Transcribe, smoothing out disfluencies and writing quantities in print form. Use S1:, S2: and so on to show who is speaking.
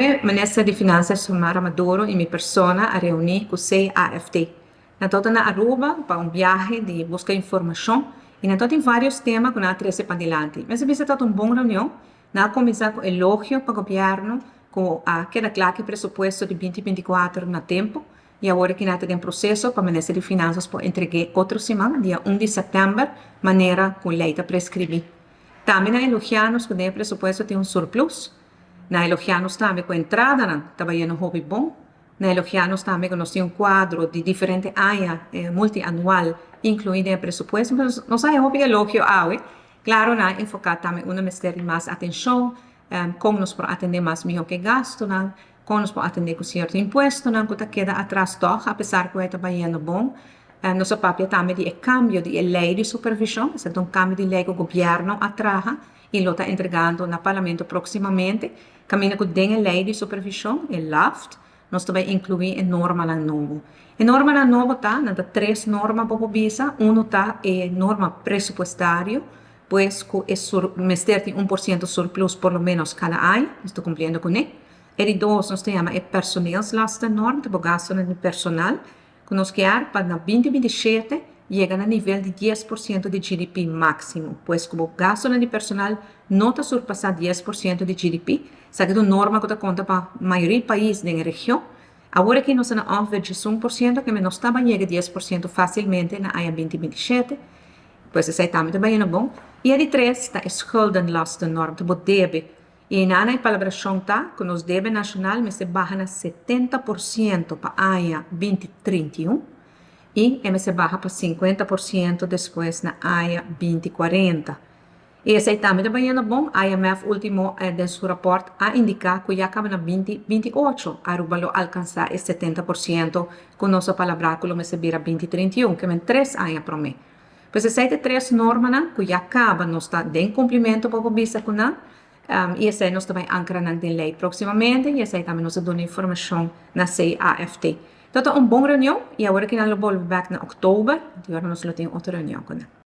S1: Awe Minister di Finansa Xiomara Maduro y mi persona a reuni cu CAFT. Nan tabata na Aruba pa un biahe di busca informacion y nan tabatin varios tema cu nan a trece padilanti. Mester bisa tabata un bon reunion. Nan a cuminsa cu elogio pa gobierno cu a keda cla cu e presupuesto di 2024 na tempo y awor aki nan ta den proceso pa Minister di Finanzas por entregue otro siman, dia 1 di september, manera cu ley ta prescribi. Tambe nan elogia nos cu den e presupuesto tin un surplus. Nan elogia nos tambe cu entradanan ta bayendo hopi bon. Nan elogia nos tambe cu nos tin un cuadro di diferente aña multianual inclui den e presupuesto. Nos a haña hopi elogio awe. Claro nan a enfoca tambe unda mester di mas atencion, con nos por atende mas miho cu e gastonan, con nos por atende cu cierto impuestonan cu ta keda atras toch apesar cu e ta bayendo bon. Nos a papia tambe di e cambio di e ley di supervision, esaki ta un cambio di ley cu gobierno a traha y lo ta entregando na Parlamento proximamente, caminda cu den e ley di supervision, e LAFT, nos ta bay inclui e normanan nobo. E normanan nobo ta, nan ta tres norma bo por bisa, uno ta e norma presupuestario, pues cu e sur mester tin 1% surplus por lo menos cada aña, nos ta cumpliendo cune. E di dos nos ta yama e personeelslastennorm, ta bo gastonan di personal, Ku nos kier pa na 2027 yega na nivel di 10% di GDP máksimo, pues ku bo gastunan di personal no ta surpasá 10% di GDP, esaki ta un norma ku ta konta pa mayoria pais den e region. Awor aki nos ta na ongeveer 11% keme nos ta ban yega 10% fásilmente na aña 2027, pues esei tambe ta bayendo bon. I e di tres ta e schuldenlastennorm, ta bo debe. I einan e palabrashon ta ku nos debe nashonal mester baha na 70% pa aña 2031 i e mester baha pa 50% despues na aña 2040. I esei tambe ta bayendo bon, IMF ultimo den su rapòrt a indiká ku ya kaba na 2028 Aruba lo alkansá e 70% ku nos a palabrá ku lo mester bira 2031, ke men tres aña promé. Pues esei ta e tres normanan ku ya kaba nos ta den kumplimentu pa por bisa ku nan i esei nos ta bai ankra nan den lei próksimamente i esei tambe nos ta duna informashon na CAFT. Tabata un bon reunion i awor aki nan lo bolbe bèk na òktober, di ora nos lo tin otro reunion ku nan.